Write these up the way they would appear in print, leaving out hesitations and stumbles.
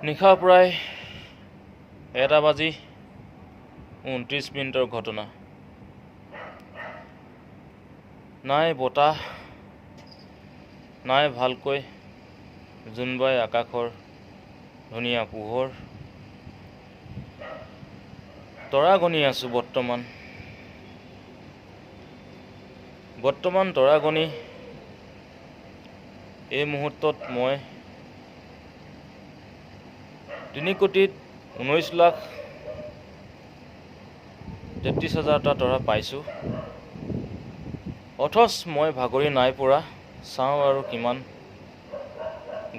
নিশা প্ৰায় 1 বাজি 29 মিনিটৰ ঘটনা। নাই বতাহ, নাই ভালকৈ জোনবাই আকাশৰ ধুনীয়া পোহৰ। তৰা গণি আছোঁ বৰ্তমান। বৰ্তমান তৰা গণি এই মুহূৰ্তত মই 3 কোটি 19 লাখ 33 হাজাৰটা তৰা পাইছোঁ। অথচ মই ভাগৰি নাই পৰা। চাওঁ আৰু কিমান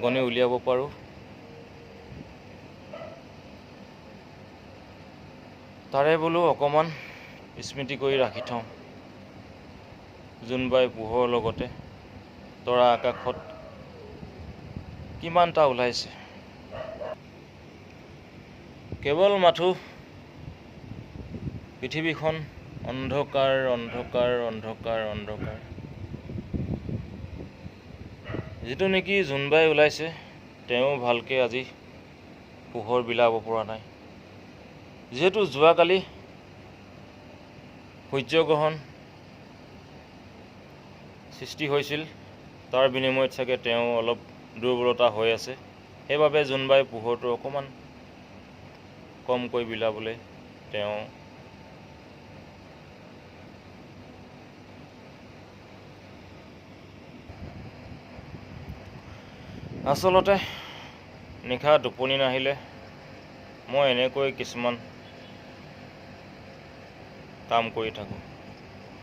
গণি উলিয়াব পাৰোঁ। তাৰে বোলো অকণমান স্মৃতি কৰি ৰাখি থওঁ। জোনবাই পোহৰৰ লগতে তৰা আকাশত কিমানটা ওলাইছে। কেৱল মাথো পৃথিৱীখন অন্ধকাৰ, অন্ধকাৰ, অন্ধকাৰ, অন্ধকাৰ। যিটো নেকি জোনবাই ওলাইছে, তেওঁ ভালকৈ আজি পোহৰ বিলাব পৰা নাই। যিহেতু যোৱাকালি সূৰ্যগ্ৰহণ সৃষ্টি হৈছিল, তাৰ বিনিময়ত চাগে তেওঁ অলপ দুৰ্বলতা হৈ আছে। সেইবাবে জোনবাই পোহৰটো অকণমান কমকৈ বিলাবলৈ তেওঁ আচলতে নিশা টোপনি নাহিলে মই এনেকৈ কিছুমান কাম কৰি থাকোঁ।